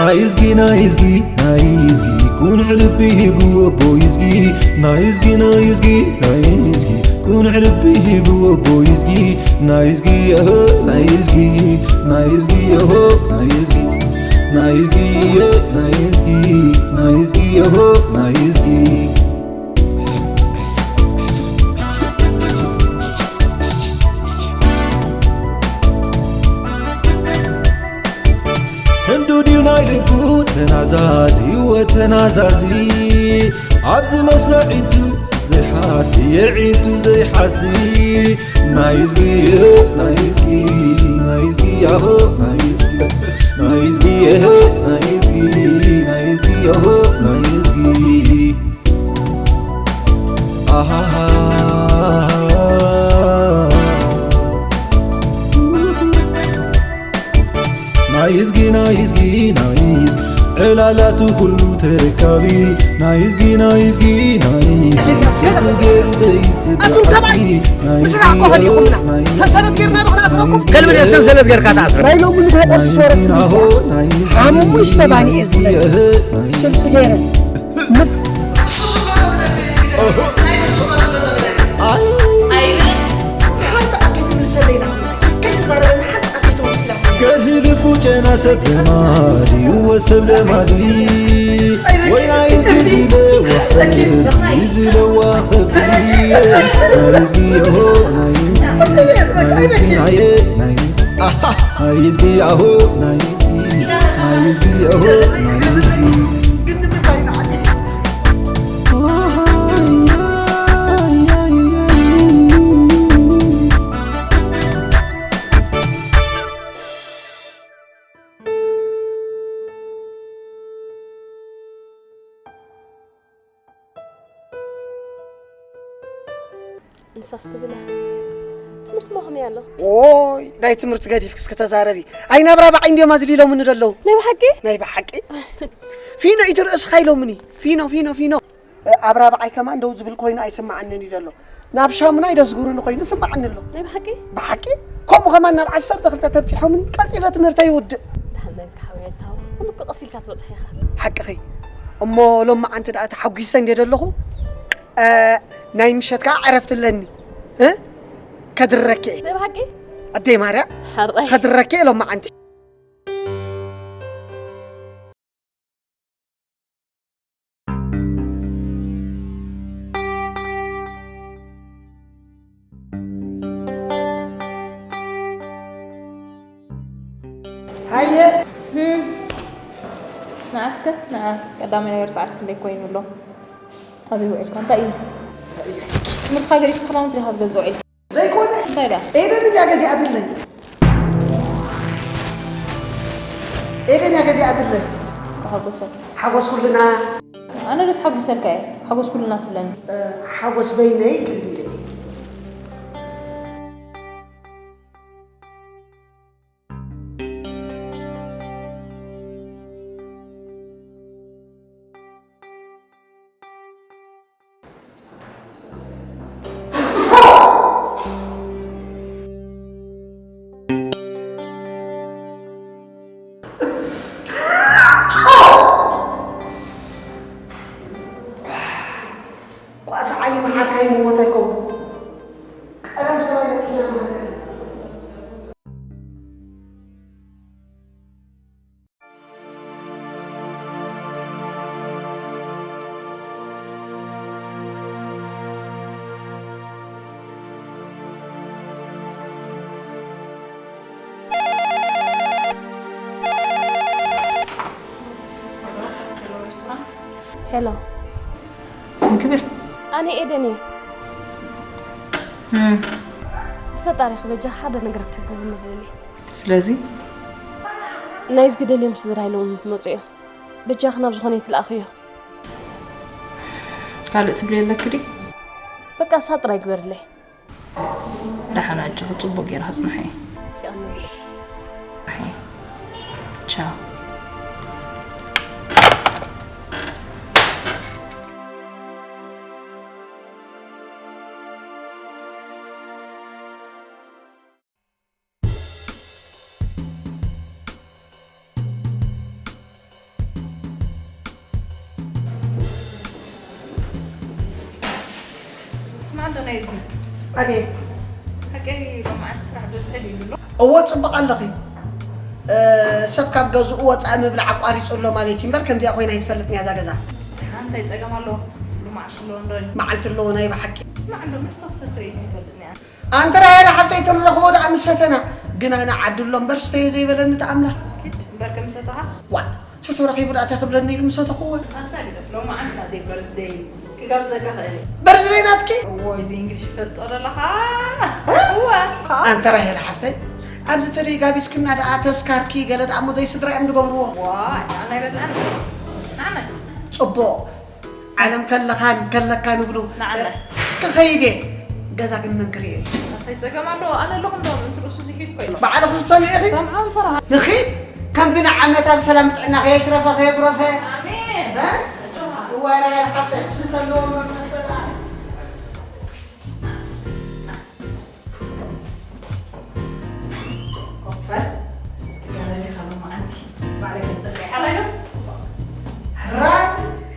ናይዝጊ ናይዝጊ ናይዝጊ ቁኑዕ ልቢ ሂብዎ ቦይዝጊ ናይዝጊ ናይዝጊ ናይዝጊ ቁኑዕ ልቢ ሂብዎ ቦይዝጊ ናይዝጊ የሆ ናይዝጊ ናይዝጊ የሆ ናይዝጊ ናይዝጊ የ ናይዝጊ ናይዝጊ የሆ ናይዝጊ ህንዱ ድዩ ናይ ልቡ ተናዛዚ ወተናዛዚ ኣብዚ መስሎ ዒንቱ ዘይሓሲ የዒንቱ ዘይሓሲ ናይዝጊ ናይዝጊ ናይዝጊ ያሆ ናይዝጊ ናይዝጊ ናይዝጊ ናይዝጊ ያሆ ናይዝጊ ኣሃሃ ናይዝጊ ናይዝጊ ናይዝ ዕላላቱ ኩሉ ተረካቢ ናይዝጊ ናይዝጊ ናይዝ ሴቱ ገይሩ ዘይጽብቂ ኣቱም ሰብኣይ ናይዝጊ ምስራሕ እኮ ከሊእኹምና። ሰንሰለት ጌርና ዶ ክነኣስረኩም? ከልብን ሰንሰለት ጌርካ ተኣስረ። ናይ ሎሚ ንግሆ ቁርሲ ሶረት ናይዝጊ ናይዝ ሓሙሽተ ባኒ እየ ዝብለኒ። ስልሲ ገይረ። ኣይብልን። ሓንቲ ቃል ከይትምልሰለይ ኢላ ትብለኒ። ከይተዛረበኒ ሓንቲ ቃል ከይተውፅእ ኢላ ትብለኒ። ገርሂ ልቡ ጨና ሰብ ልማድ እዩ ወሰብ ልማድ ወይና ይዝለዋ ይዝለዋ ናይዝጊ ሆ ናይዝጊ ናይዝጊ ናየ ናይዝጊ ናይዝጊ ኣሆ ናይዝጊ ናይዝጊ ኣሆ ናይዝጊ ንሳስ ትብል እያ። ትምህርቲ ሞ ከመይ ኣሎ? ኦይ ናይ ትምህርቲ ገዲፍክስ ክተዛረቢ ኣይ ናብ ራብዓይ እንዲዮም ኣዝሊሎምኒ ዘለዉ ናይ ብሓቂ ናይ ብሓቂ ፊኖ እዩ ርእስኻ ኢሎምኒ ፊኖ ፊኖ ፊኖ ኣብ ራብዓይ ከማን ደው ዝብል ኮይኑ ኣይስምዓንን እዩ ዘሎ ናብ ሻሙናይ ደስጉሩኒ ኮይኑ ይስምዓኒ ኣሎ ናይ ብሓቂ ብሓቂ ከምኡ ከማን ናብ ዓሰርተ ክልተ ተብፂሖምኒ ቀልጢፈ ትምህርተይ ይውድእ ድሓን ናይ ዝግሓዊ ኣይታወ ኩሉ ቀስ ኢልካ ትበፅሕ ኢኻ ሓቅኺ እሞ ሎማዓንቲ ደኣ ተሓጒሰ እንደ ዘለኹ ናይ ምሸት ከዓ ዕረፍቲ ኣለኒ ከድረኪ እየ ናይ ብሓቂ ኣደይ ማርያ ሓራይ ከድረኪ እየ ሎማዓንቲ ሃየ ንዓስከ ንዓ ቀዳማይ ነገር ሰዓት ክንደይ ኮይኑ ኣሎ ኣበይ ውዒልካ እንታይ እዩ ትምህርትካ ገዲፍካ ክዳውንቲ ዲካ ክትገዝእ ውዒልካ ዘይኮነ እንታይ ዳ ኤደን እያ ገዚኣትለይ ኤደን እያ ገዚኣትለይ ተሓጎሰ ሓጎስ ኩልና ኣነ ዶ ተሓጉሰልካ እየ ሓጎስ ኩልና ትብለኒ ሓጎስ በይነይ ክብል ኢለ እየ ኳስ ዓሊ መሓካይ መወት ኣይከውን ቀለም ሰማይ ነፂና ማህደር ሄሎ እንክብል ኣነ ኤደን እየ ብፈጣሪ ክበጃ ሓደ ነገር ክትሕግዝኒ ደሊ ስለዚ ናይዝጊ ደልዮም ስድራ ኢሎም መፁ እዮም በጃኺ ናብ ዝኾነ ይትልኣኽዮ ካልእ ትብሊ ኣለኪ ድዩ በቃ እሳ ጥራይ ግበርለይ ደሓን ኣጆኺ ጽቡቕ ጌርኪ ኣጽንሕዮ። የቐንየለይ። ቻው። ናይዚ ኣቤት። ሓቀይ ሎማዓንቲ ስራሕ በዝሐ ድዩ ኣሎ? እዎ ጽቡቕ ኣለኺ። እ፣ ሰብ ካብ ገዝኡ ወጻኢ ምብላዕ ኣቋሪጹ ኣሎ ማለት እዩ እምበር ከምዚኣ ኮይና ኣይትፈልጥን እያ እዛ ገዛ። እንታይ ጸገም ኣሎ? ሎማዓንቲ ኣሎ እንዶ? መዓልቲ ኣለዎ ናይ ብሓቂ። ስማዕ እንዶ መስተ ክሰትር እዩ ይፈልጥን እያ። ኣንተ ራሄላ ሓፍተይ እተን ንረኽቦ ደኣ ምስ ሰተና ግን ኣነ ዓዲ ኣሎ እምበር ስተዮ ዘይበለኒ እቲ ኣምላኽ። ኪድ እምበር ከም ሰተኻ። ዋእ ተተረኺቡ ደኣ እንታይ ክብለኒ ኢሉ ምስ ሰተኽዎ። ኣንታ ግደፍ ሎማዓንቲ ናተይ በርዝደይ እዩ ክጋብዘካ ክእል እየ። በርዝደይ ናትኪ? እዎ እዚ እንግሊሽ ፈጦ ዘለኻ። እወ። ኣንተ ራሄላ ሓፍተይ ኣብዚ ተደይ ጋቢዝክና ደኣ ተስካርኪ ገለ ደኣ እሞ ዘይስድራ እዮም ዝገብርዎ። ዋይ ንዓና ኣይበልናን። ንዓና እዩ። ጽቡቕ ዓለም ከለኻን ከለካን ይብሉ ክኸይድ እየ ገዛ ግን መን ክርእዮ እዩ ኣታይ ጸገም ኣለዎ ኣነ ኣለኹ እንዶ ምንቲ ርእሱ ዝሒድ ኮይሎ ባዕልኺ ትሰምዒ ኢኺ ሰምዓን ፈርሃ ንኺድ ከምዚ ንዓመታ ብሰላም ጥዕና ከየሽረፈ ከየጉረፈ ኣሜን እዋራ ሓፍተ ክስተ ኣለዎ መመስተላ ኮፈር ገለ እዚ ካብ መዓንቲ ባዕለይ ገንዘብ ከይሓላዮ ሕራይ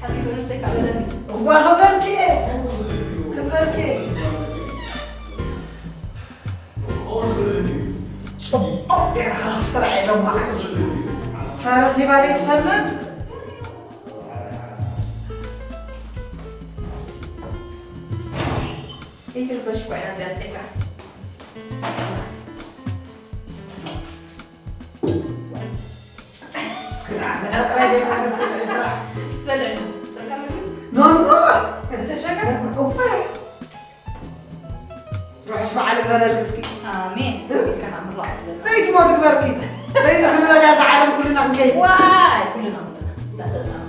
ሓቢሩ ንስተይ ካብ በለኒ እዋ ክብለልኪ እየ ክብለልኪ እየ ጽቡቕ ጌርካ ስራሕ ኢሎም መዓንቲ ተረኺባ ዘይትፈልጥ ከይትርበሽ እኳ ኢና እዚኣ ኣምጺእካ። ትበልዕ ዶ? ጸካ ምግቢ? ኖኖ! ዘሸካ? እወ! ርሑስ በዓል ይግበረልኪ እስኪ። ኣሜን። ኢልካ ምራቕ ትበል። ዘይትሞት ግበርኪ። በይንኺ ንበልያ እዛ ዓለም ኩልና ክንከይድ። ዋይ! ኩልና ኩልና። እንዳተዛመድና።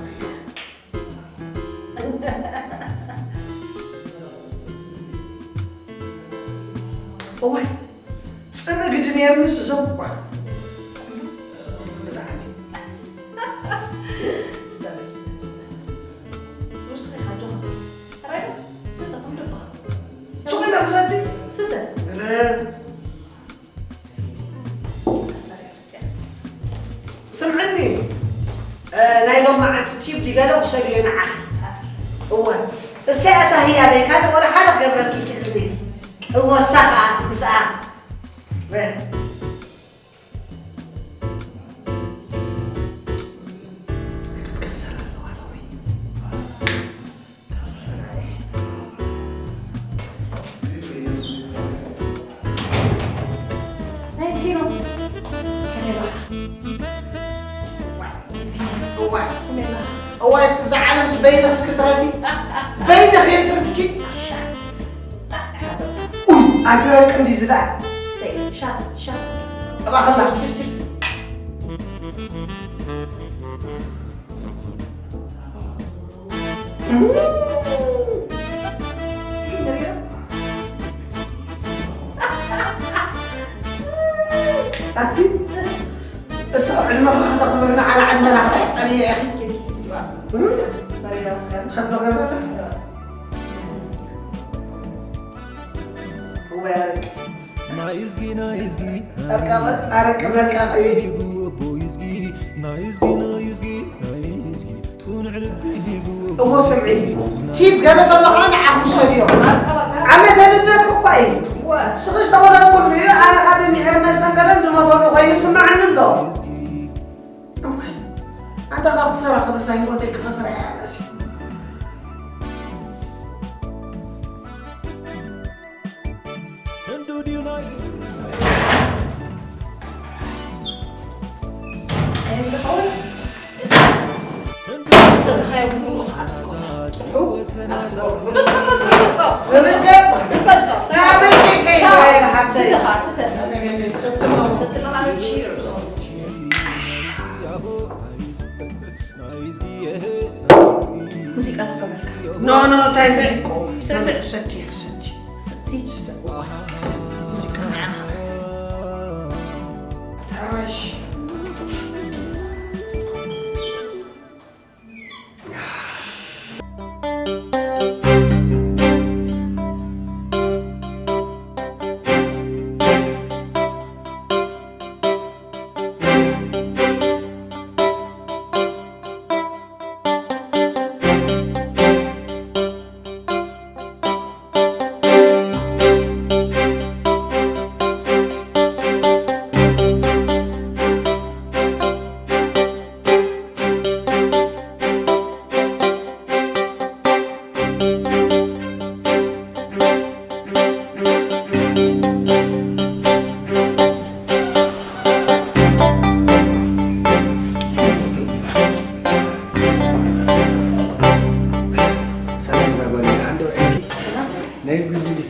እዋይ ጽምእ ግዲ ነይርንስ እዞም እኳ ብጣዕሚ ሱቕ ኢለ ክሰቲ ርብ ስምዕኒ ናይ ሎማዓንቲ ቲብ ዲገለ ውሰድዮ ንዓኺ እወ እሰይ ኣታ ህያበይ ካልእ ወላ ሓደ ክገብረልኪ ይክእል ድየ እወ እሳ ከዓ ምስኣ ክትከሰር ኣለዋ ሎሚ እዋይ እስኪ እዛ ዓለምስ በይንኺ እስኪ ትረፊ በይንኺ የትርፍኪ ኣትረቅ እንዲ ዝዳ ጠባኸላ ኣቲ እሱ ዕድመ ከተኽብርና ዓላ ዕድመና ከተሕፀርየ ኢኺ ከም ዘገብረ እወ ያረግ ናይዝጊ ናይዝጊ ኣረቂ መርቃቂ ይህቡ ኣቦ ይዝጊ ናይዝጊ ናይዝጊ ናይዝጊ እሞ ስምዒ ቲብ ገለ ከለኻ ንዓኹ ሰድዮ ዓመተ ልደት እኳ እዩ ስኺ ዝተወለድኩሉ እዩ ኣነ ካብ እንድሕር መስተንገደን ዝመተሉ ኮይኑ ስማዓኒ ኣሎ ኣንታ ካብ ክሰራ ክብል እዛ ህይወተይ ክኸስራ እያ ኣነሲ ሙዚቃ ክገብረልካ ኖ ኖ እንታይ ሙዚቆ ስዕስዕ ሰቲ ሰቲ ሰቲ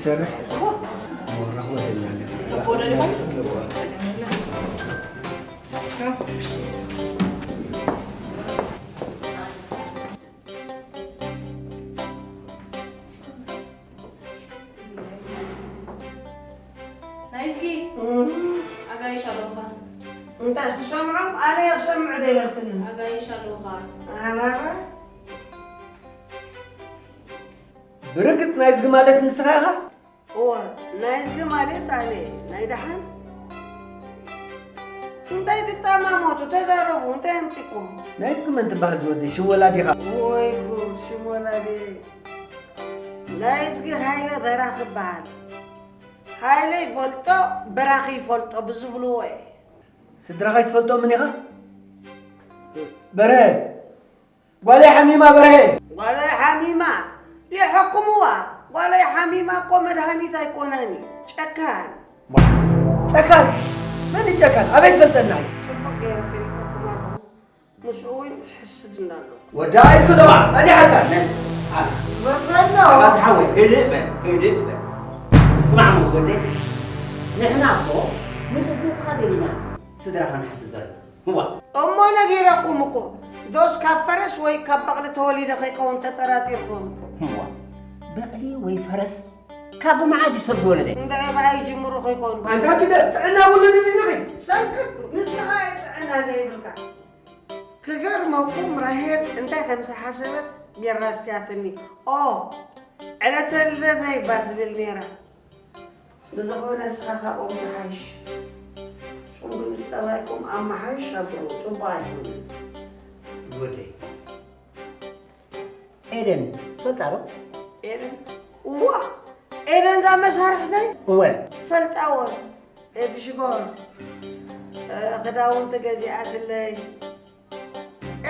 ሰርሕ። እዎ። እዎ፣ ራኽቦ ደሊና ኣለና። ጽቡቕ ደሊኻ? ጽቡቕ። ናይዝጊ። እም። ኣጋይሽ ኣለውኻ። እንታይ ክሰምዖም? ኣነ ክሰምዕ ዘይበልክኒ። ኣጋይሽ ኣለውኻ። ኣባባ። ብርግጽ ናይዝጊ ማለት ንስኻ ኢኻ? እወ፣ ናይዝጊ ማለት ኣነ እየ። ናይ ደሓን? እንታይ ትጠማመቱ? ተዛረቡ፣ እንታይ ኣምጺእኩም? ናይዝጊ መን ትበሃል ዝወደይ? ሽም ወላዲኻ? ወይ ጉድ፣ ሽም ወላዲ። ናይዝጊ ሃይለ በራኺ ይበሃል። ሃይለ ይፈልጦ፣ በራኺ ይፈልጦ ብዝብልዎ እየ። ስድራኻ ኣይትፈልጦምን ኢኻ? በርሀ! ጓለይ ሓሚማ በርሀ! ጓለይ ሓሚማ! ይሕክምዋ! ጓለይ ሓሚማ እኮ መድሃኒት ኣይኮነን እዩ። ጨካን! ዋ! ጨካን? መን እዩ ጨካን? ኣበይ ትፈልጠና እዩ? ጽቡቕ ገይረ ፈሊጠኩም ኣለኹ። ምስኡ እውን ሕስድና ኣለዎ። ወዲ ኣይትክደዋ! መን እዩ ሓሳድ? ነስ! ኣ! በፈኖ! ኣባስ ሓወይ፣ ህድእ በል፣ ህድእ በል። ስማዕ ሞስ ወደይ፣ ንሕና እኮ ንጽቡቕካ ደሊና ስድራኻ ንሓትት ዘለና። እዋ። እሞ ነጊረኩም እኮ፣ ዶስ ካብ ፈረስ ወይ ካብ በቕሊ ተወሊደ ከይከውን ተጠራጢርኩም? እዋ። በቕሊ ወይ ፈረስ ካብ መዓዝ እዩ ሰብ ዝወለደ? እንድዒ ብኣይ ይጅምሩ ከይኮኑ። ኣንታ ግደፍ፣ ጥዕና የብሉን እዚ ንኺ። ሰክት፣ ንስኻ እዩ ጥዕና ዘይብልካ። ክገርመኩም ራሄል እንታይ ከም ዝሓሰበት ጌራ ኣስትያትኒ። ኦ፣ ዕለተ ልደተይ እባ ትብል ነይራ። ብዝኾነ ንስኻ ካብኦም ትሓይሽ። ንስኹም ግን ጠባይኩም ኣመሓይሽ ኣብሉ፣ ጽቡቕ ኣይኮነን። ወደይ። ኤደን ትፈልጣ ዶ? ኤደን? እዋ! ኤደን እዛ መሳርሕተይ? እወ። ፈልጣ እወ። ኤዲ ሽኮር፣ እ፣ ክዳውንቲ ገዚኣትለይ።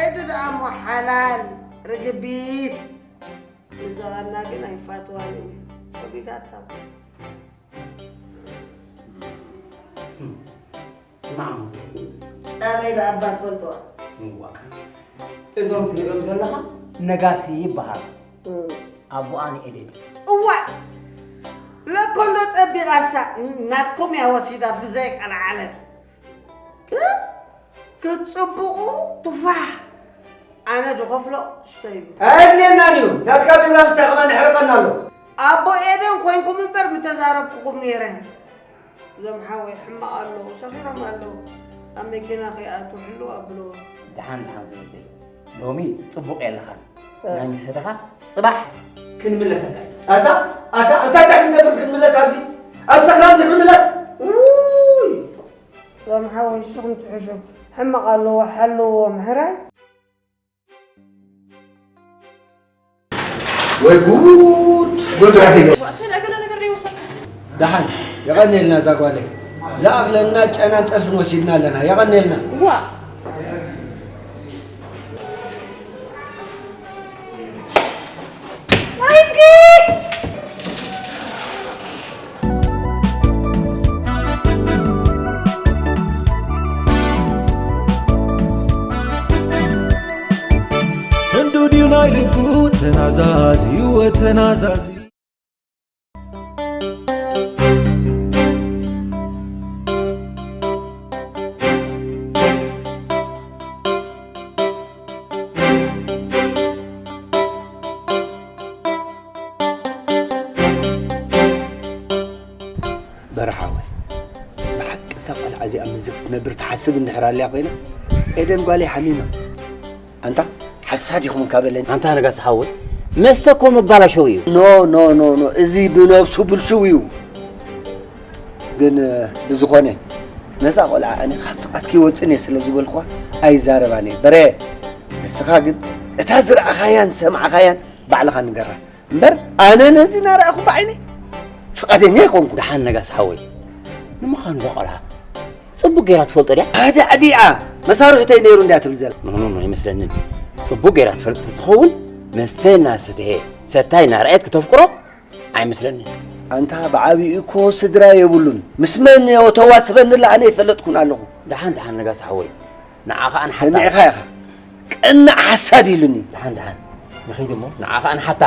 ኤዱ ደኣ እሞ ሓላል ርግቢት። እዛ ዋና ግን ኣይፋትዋን እየ። ሸጒጣታ። ስማዕ፣ ኣበይ ዝኣባ ትፈልጥዋ? እዋ። እዞም ትሪኦም ዘለኻ ነጋሲ ይበሃል። እም። ኣቦኣ ንኤደን። እዋ! ለኮ እንዶ ጸቢቓሳ ናትኩም እያ ወሲዳ ብዘይ ቀልዓለት። እ? ክትጽብቑ ቱፋሕ። ኣነ ድኸፍሎ ስተዩ። ኣየድልየናን እዩ። ናትካ ቢራ ምስታይ ከማን የሕርቐና ኣሎ። ኣቦ ኤደን ኮይንኩም እምበር ምተዛረብኩኹም ነይረ። እዞም ሓወይ ሕማቕ ኣለዉ፣ ሰኺሮም ኣለዉ። ኣብ መኪና ከይኣትዉ ሕልው ኣብልዎ። ደሓን፣ ደሓን ዝወደይ። ሎሚ ጽቡቕ የለኻን። እ። ማንጊ ሰተኻ ጽባሕ ክንምለሰካ ኢና። ኣታ፣ ኣታ፣ ኣታ፣ እንታይ ክንገብር ክንምለስ ኣብዚ? ኣብ ሰኽራን እዚ ክንምለስ? ውይ! እዞም ሓወይ ንስኹም ትሕሹ። ሕማቕ ኣለዎ፣ ሓልዎም፣ ሕራይ። ወይ ጉድ! ጉድ ረኺበ። ዋእተ ነገረ ነገር ደይወሰድካ። ደሓን፣ የቐንየልና እዛ ጓለይ። ዝኣኽለና ጨናን ጸርፍን ወሲድና ኣለና። የቐንየልና። ዋ። ናይዝጊ! ህንዱ ድዩ ናይ ልቡ ተናዛዚ፣ ወተናዛዚ። በርሓወይ፣ ብሓቂ እዛ ቆልዓ እዚኣ ምስዚ ክትነብር ትሓስብ እንድሕር ኣልያ ኮይና፣ ኤደን ጓለይ ሓሚማ። ኣንታ ሓሳድ ኢኹም እንካ በለኒ። ኣንታ ነጋሲ ሓወይ፣ መስተ እኮ መባላሸዊ እዩ። ኖ፣ ኖ፣ ኖ፣ ኖ፣ እዚ ብነብሱ ብልሽው እዩ። ግን፣ ብዝኾነ፣ ነዛ ቆልዓ ኣነ ካብ ፍቓድ ከይወጽእን እየ ስለ ዝበልኩዋ ኣይዛረባን እየ። በረ፣ ንስኻ ግን እታ ዝረኣኻያን ዝሰማዕኻያን ባዕልኻ ንገራ። እምበር ኣነ ነዚ እናረኣኹ ብዓይነይ ፍቓደኛ ኣይኮንኩ። ደሓን ነጋሲ ሓወይ፣ ንምዃኑ እዛ ቆልዓ ጽቡቕ ጌራ ትፈልጦ ድያ? ኣዳዕዲዓ መሳርሕተይ ነይሩ እንድያ ትብል ዘላ። ኖ፣ ኖ፣ ኖ፣ ኣይመስለንን። ጽቡቕ ጌራ ትፈልጥ ትኸውን መስተ እናሰተየ ሰታይ እናረኣየት ክተፍቅሮ ኣይመስለንን። ኣንታ ብዓቢኡ እኮ ስድራ የብሉን። ምስ መን እዮ ተዋስበኒ ኣነ ኣይፈለጥኩን ኣለኹ። ደሓን፣ ደሓን ነጋሲ ሓወይ። ንዓ ኸኣ ንሓታ። ሰሚዕኻ ኢኻ። ቅናዕ ሓሳድ ኢሉኒ። ደሓን፣ ደሓን። ንኸይድ እሞ ንዓ ኸኣ ንሓታ።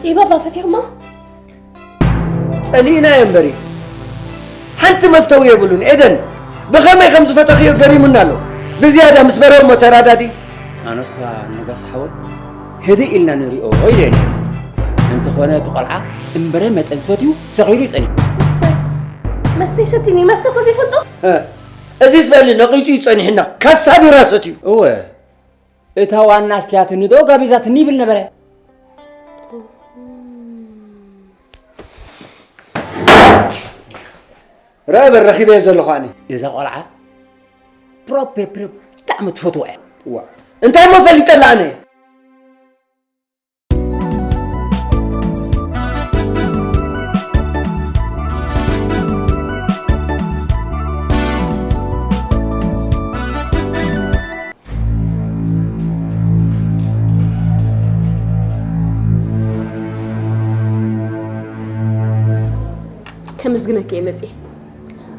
ኢባባ ፈቲኽማ? ጸሊእናዮ እምበር እዩ። ሓንቲ መፍተዊ የብሉን። ኤደን፣ ብኸመይ ከም ዝፈተኽዮ ገሪሙና ኣሎ። ብዝያዳ ምስ በረ እሞ ተራዳዲ። ኣነ እኳ ንጋስ ሓወይ ህድእ ኢልና ንሪኦ ኢለ ነይረ። እንተኾነ እቲ ቆልዓ እምበረ መጠን ሰትዩ ሰኺሩ እዩ ጸኒሑ። መስተ መስተ ይሰትኒ መስተ እኮ ዘይፈልጦ። እ፣ እዚስ በሊ ነቒጹ እዩ ጸኒሕና። ካሳ ቢራ ሰትዩ። እወ፣ እታ ዋና ኣስትያትኒ ዶ ጋቢዛትኒ ይብል ነበረ። ረአ በል ረኺበዮ ዘለኹ ኣነ። እዛ ቆልዓ ፕሮፔፕሪ ብጣዕሚ ትፈትዋ እያ። ዋ፣ እንታይ እሞ ፈሊጠላ ኣነ? ከመስግነኪ እየ መፅየ።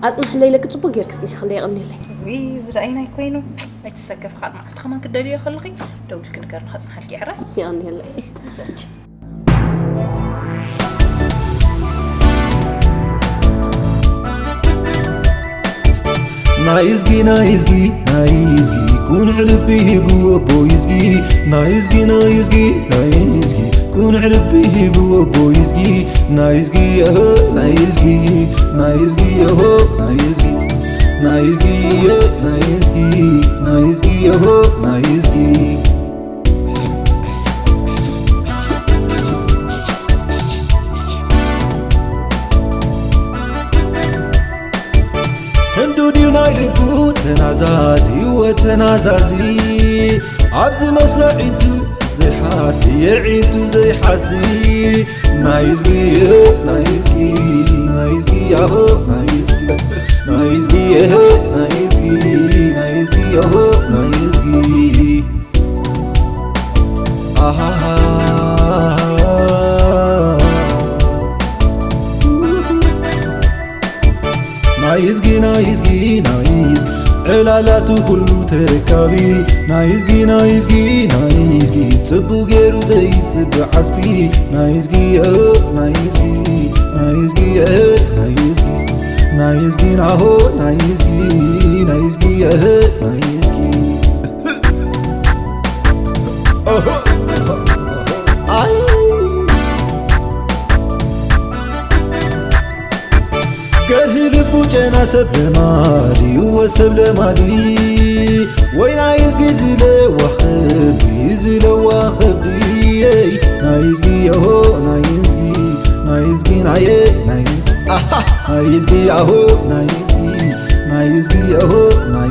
ኣፅናሕለይ ኢለኪ ፅቡቅ ጌርኪ ፅኒሕክለይ የቐንየለይ። ውይ ዝረኣይናይ ኮይኑ ኣይትሰከፍ ካልእ መዓልቲ ከማን ክደልዮ ከለኺ ደውልኪ ንገርኒ ከፅናሕልኪ ዕረ የቐንየለይ። ዘኪ ናይዝጊ ናይዝጊ ናይዝጊ ቁኑዕ ልቢ ሂቡ ኣቦይዝጊ ናይዝጊ ናይዝጊ ናይዝጊ ቁኑዕ ልቢ ሂቡ ኣቦይዝጊ ናይዝጊ የሆ ናይዝጊ ናይዝጊ የሆ ናይዝጊ ናይዝጊ የ ናይዝጊ ናይዝጊ የሆ ናይዝጊ ህንዱ ድዩ ናይ ልቡ ተናዛዚ ወተናዛዚ ኣብዚ መስሎ ዒንቱ ዘይሓሲ የዒንቱ ዘይሓሲ ናይዝጊ ናይዝጊ ናይዝጊ ያሆ ናይዝጊ ናይዝጊ የሆ ናይዝጊ ናይዝጊ ያሆ ናይዝጊ ኣሃሃ ናይዝጊ ናይዝጊ ናይዝ ዕላላቱ ኩሉ ተረካቢ ናይዝጊ ናይዝጊ ናይዝጊ ጽቡቅ ገይሩ ዘይጽብ ዓስቢ ናይዝጊ እ ናይዝጊ ናይዝጊ እ ናይዝጊ ናይዝጊ ናሆ ናይዝጊ ናይዝጊ እ ናይዝጊ ገርሂ ልቡ ጨና ሰብ ለማዲ እወ ሰብ ለማዲ ወይ ናይ እዝጊ ዝለዋ ኸብዲ ዝለዋ ኸብዲ ናይ እዝጊ የሆ ናይ እዝጊ ናይ እዝጊ ናየ ናይ እዝጊ ኣሃ ናይ እዝጊ ኣሆ ናይ እዝጊ ናይ እዝጊ የሆ ናይ